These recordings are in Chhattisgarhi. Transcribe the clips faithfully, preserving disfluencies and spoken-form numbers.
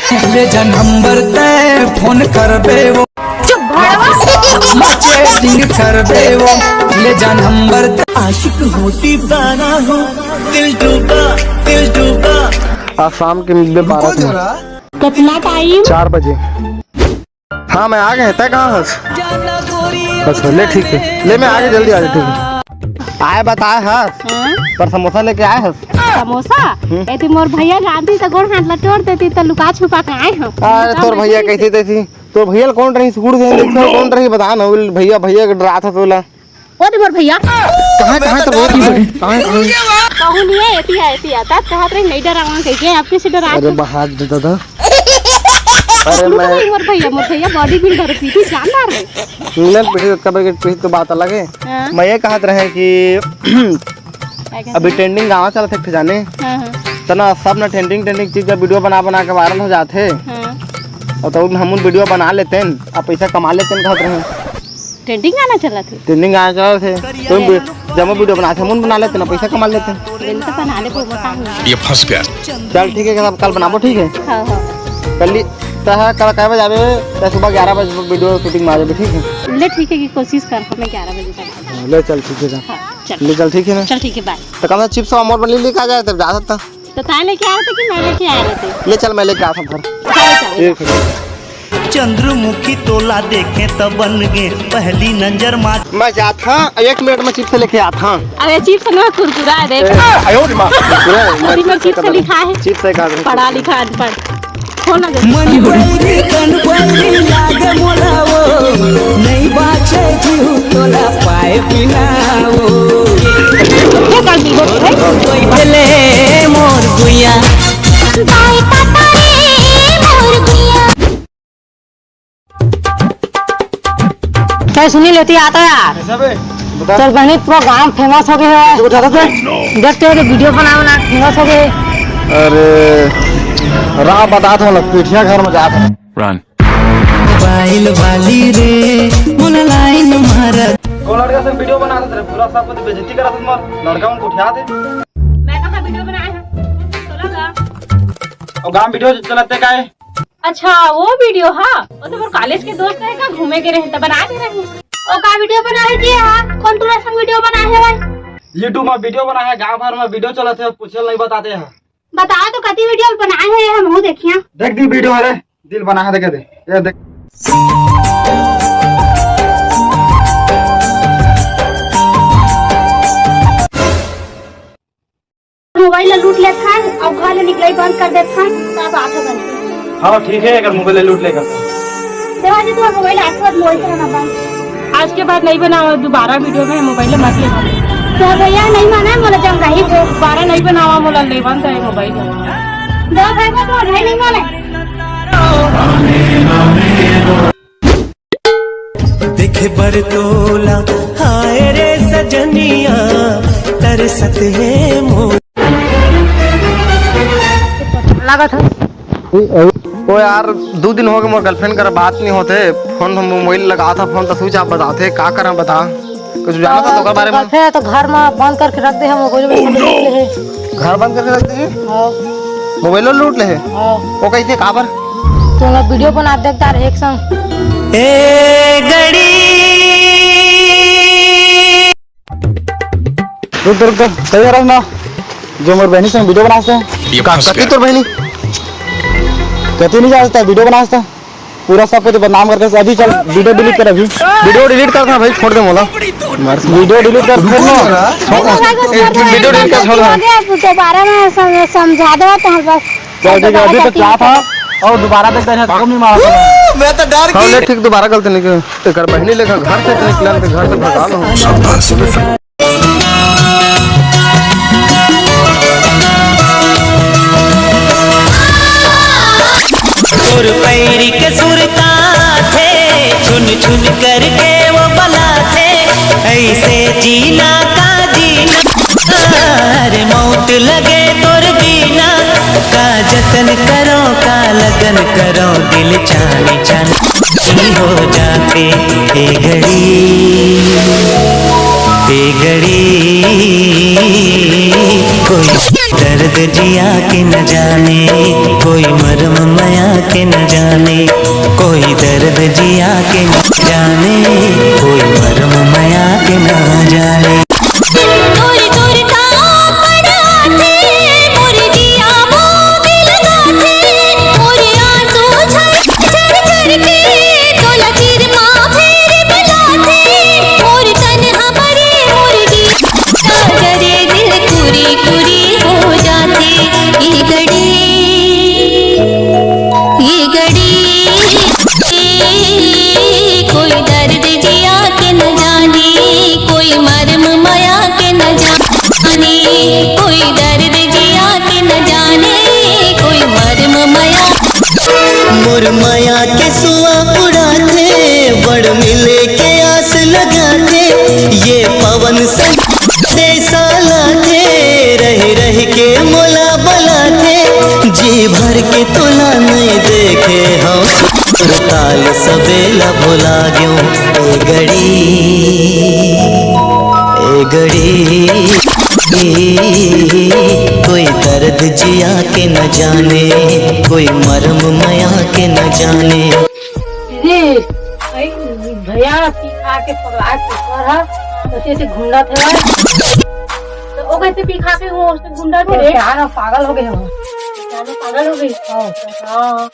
ले जा नंबर तय फोन करबे वो। चुप भड़वा। मैं चैटिंग करबे वो। ले जा नंबर तय। आशिक हूँ दीवाना हूँ, दिल डूबा, दिल डूबा। आज शाम के मिलबे बारह से। कितना टाइम? चार बजे। हाँ, मैं आ गए। तय कहाँ हस? अच्छा, ले, ठीक है, ले, मैं आ गए, जल्दी आ गए, ठीक है। आए बताए हस? हाँ? पर समोसा लेके आए हस? समोसा? हम्म। एती मोर भैया जानती तो गोड़ हाथ ला तोड़ देती, तो लुका छुपा के आए हम। अरे, तोर भैया कैसे तैसी? तोर भैया कौन रही? सुकुड़ गए, कौन रही? बता ना, वो भैया, भैया के डरात हस तोला। वो दे मोर भैया। कहाँ, कहाँ तो बहुत ही बड़े। कहाँ, कहाँ? कहूँ नहीं है, एती है, एती है। तब कहत रही नहीं डरावा कह के, अब कैसे डरा? अरे बाहर दे दादा। अरे मैं मोर भैया, मोर भैया बॉडी बिल्डर पीटी जानदार है। नहीं पीटी तो कब के पीटी तो बात अलग है। हाँ। मैं ये कहत रहे कि अभी ट्रेंडिंग गाँव चलत है जाने। हाँ, हाँ। तना सब ना ट्रेंडिंग, ट्रेंडिंग चीज का वीडियो बना, बना के वायरल हो जाते। हाँ। और तो हम वीडियो बना लेते हैं, अब पैसा कमा लेते हैं, कहत रहे। ट्रेंडिंग गाना चलत है। ट्रेंडिंग गाना चलत है। तुम भी जब वीडियो बनाते हैं, हम बना लेते ना, पैसा कमा लेते हैं। बिल तो बना ले, वो बताऊंगा। ये फंस गया। चल ठीक है, कल, कल बनाबो, ठीक है? हाँ, हाँ। कल ही तह कल कै बजे आबे? तह सुबह ग्यारह बजे वीडियो शूटिंग में आ जाबे, ठीक है? ले ठीक है, कि कोशिश कर, मैं ग्यारह बजे तक आ जाऊँ। हाँ, ले चल ठीक है। हाँ, चल। ले चल ठीक है ना? चल ठीक है, बाय। तो कम से चिप्स और मोर बन लेके आ जाए, तब जा सकता। तो ताए लेके आ रहे थे कि मैं लेके आ रहे थे? ले चल, मैं लेके आता हूँ घर। चलो, चलो। ठीक है। चंद्रमुखी तोला देखे त बन गे पहली नजर मा। मैं जात हाँ, एक मिनट में चिप्स लेके आत हाँ। अरे चिप्स ना, कुरकुरा है, देख। ए, आयो रे माँ। कुरकुरा है, मैं अभी मैं चिप्स चिप्स का लिखा है। चिप्स है, कागज। पढ़ा लिखा अनपढ़। हो ना दे। मन बौरी तन बौरी लागे मोला वो, नहीं बाचे जीव तोला पाए बिना वो। ये कर दी, वो है। कोई भले मोर गुया। बाय पापा रे मोर गुया। तै सुनी लेती आता यार। कैसा बे? बता। चल बहनी, पूरा गांव फेमस हो गए है। तू बता दे। देख तो वीडियो बना बना फेमस हो गए। अरे, राह बता था ना, पिठिया घर में जात है। Run। मोबाइल वाली रे, मोला लाइन मारत। कौन लड़का से वीडियो बनात रे? पूरा सबको तो बेइज्जती करत मोर। लड़का उनको उठा दे। मैं कहाँ वीडियो बनाए हैं? तो लगा। और गांव वीडियो चलाते का है? अच्छा, वो वीडियो हा, वो तो मोर कॉलेज के दोस्त रहे का, घूमे के रहे, त बना दे रही। ओ का वीडियो बना है जी? हाँ, कौन टूरा संग वीडियो बना है भाई? YouTube में वीडियो बना है, गांव भर में वीडियो चलत है, पूछे नहीं बताते हैं। बता तो कति वीडियो बनाए है, हम हूँ देखिया। देख दी वीडियो, अरे दिल बना है, देखे दे, ये देख। मोबाइल ला लूट लेत हन अउ घर ले निकलई बंद कर देत हन, तब आथे बन। हाँ, ठीक है, अगर मोबाइल ला लूट लेगा। देवा जी, तुम्हारा मोबाइल आथे बंद, मोबाइल से ना बंद। आज के बाद नहीं बनाओ दोबारा वीडियो में, मोबाइल मत लेवा। तो भैया नहीं माने, मोला जंग रही। दोबारा नहीं बनावा, मोला लेवन दे मोबाइल। दो भाई को तो नहीं, नहीं माने। देखे बर तोला, हाय रे सजनिया, तरसत हे मोर। लागत है। ओ यार, दू दिन हो गए मोर गर्लफ्रेंड करा बात नहीं होते। फोन हम मोबाइल लगा था, फोन तो स्विच ऑफ बताते, का करा बता? कुछ जाना था तो ओकर बारे में? गर्लफ्रेंड तो घर में बंद करके रख दे, हम मोबाइल में लूट ले। घर बंद करके रख दे? हाँ। मोबाइल लूट ले? हाँ। वो कैसे, काबर? तो मैं वीडियो बना देखता रहे एक संग। ए गड़ी। रुक, रुक, रुक, सही हो रहा है ना? जो मोर बहनी संग वीडियो बनाते हैं। ये का, फंस कति गया। तोर बहनी? कति नहीं जानता, वीडियो बनाते हैं। पूरा सबको तो बदनाम करके अभी चल, वीडियो डिलीट कर अभी। वीडियो डिलीट कर ना भाई, छोड़ दे मोला। वीडियो डिलीट कर, छोड़ ना। वीडियो डिलीट कर, छोड़ ना। दोबारा में सम-, समझा दो तो हम बस। चल ठीक है, अभी तो क्या था? और दोबारा देख रहे हैं, कौन नहीं मारा था? मैं तो डर गई। ठीक, दोबारा गलती नहीं की। एकर बहनी लेकर घर से निकलन के घर से भगा लो। शाबाश बेटा। तोर पैरी के सुरता थे, छुन छुन करके वो बला थे, ऐसे जीना का जीना, अरे मौत लगे तोर बिना, का जतन करो, का लगन करो, दिल चानी चानी हो जाते, ए घड़ी, ए घड़ी, कोई दर्द जिया के न जाने, कोई मरम मया के न जाने, कोई दर्द जिया के न जाने, कोई मरम मया के न जाने। तोर तोर तापड़ आथे, मोर जिया मोबिल गाथे, मोर आंसू झर झर झर के, तोला तीर मा फेर बलाथे, मोर तन हमरे मोर जिया डरे दिल कुरी कुरी हो जाथे। ये घड़ी, ये घड़ी, कोई दर्द जिया के न जाने, कोई मरम मया के न जाने, कोई दर्द जिया के न जाने, कोई मरम मया। मोर मया के सुआ उड़ाथे, बड़ मिले के आस लगाथे, ये पवन संदेशा लाथे, रह रह के मोला बलाथे, जी भर के तोला नहीं देखे हम, सुर ताल सबेला भुला गयो। ए घड़ी, ए घड़ी, कोई दर्द जिया के न जाने, कोई मरम मया के न जाने। दीदी, भाई, भैया पी खा के पगला के ऊपर है, तो ऐसे घुंडत है। तो वो कैसे पी खा के वो उससे घुंडत है? क्या ना पागल हो गए हो? क्या ना पागल हो गई? हाँ। हाँ।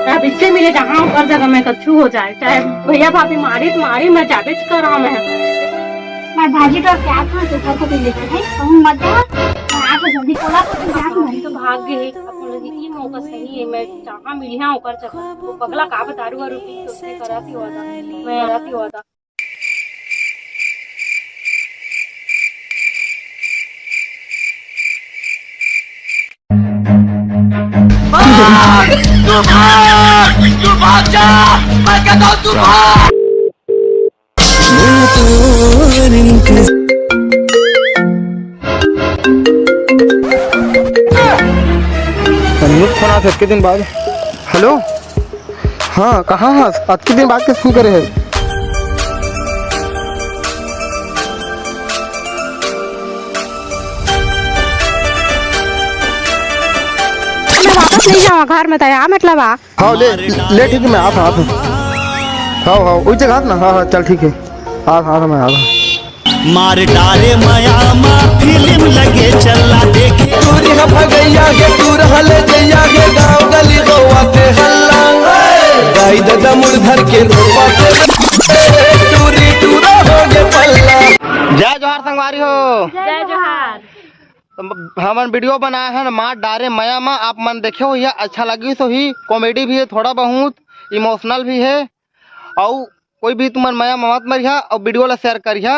मैं बिच्चे मिले जहाँ ऊपर जगह मैं कच्छु हो जाए, चाहे भैया भाभी मारी तो मारी, मैं जाबेच करा मैं। मैं भाजी का क्या था तो घर को भी लेके है, तुम मत जाओ। मैं आके जल्दी बोला तो तुम जाओ। भाभी तो भाग गई है, अपन लोग ये मौका सही है, मैं जहाँ मिली हाँ ओकर चक्कर, वो पगला का बता रू, रू पी के उसने करा थी वादा, मैं करा थी वादा। फोन आथे अतके दिन बाद। हेलो, हाँ, कहाँ हस? अतके दिन बाद के फोन करे हे। मैं वापस नहीं जावा घर में, तैयार मतलब आ। हाँ, ले, ले, ठीक है, मैं आता, आता। हाँ, हाँ, उस जगह ना, हाँ, हाँ, चल, ठीक है, आ, आ, मैं आता। मार डारे मया मा फिल्म लगे चलना देखे। तू रिहा भगैया गे, तू रहा ले जैया गे, गाँव गली गौवा ते हल्ला। गाई दादा मुड़ धर के रोवा ते। टूरी टूरा हो गे पल्ला। जय जोहार संगवारी हो। जय जोहार। तो हमन वीडियो बनाए हन मार डारे मया मा, आप मन देखे हो, यह अच्छा लगी तो ही, कॉमेडी भी है, थोड़ा बहुत इमोशनल भी है। अउ कोई भी तुमन मया मत मरिहा अउ वीडियो ला शेयर करिहा।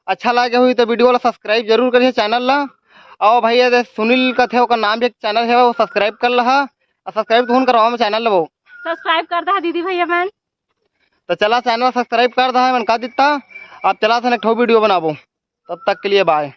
अच्छा लागे होही तो वीडियो ला सब्सक्राइब जरूर करिहा चैनल ला। अउ भैया दे सुनील कथे ओकर नाम भी एक चैनल है, वो सब्सक्राइब कर लहा। अउ सब्सक्राइब तुहन करवा में चैनल ला वो। सब्सक्राइब कर दहा दीदी भैया मन। तो चला चैनल सब्सक्राइब कर दहा मन का दित्ता। अब चला सन एक ठो वीडियो बनाबो, तब तक के लिए बाय।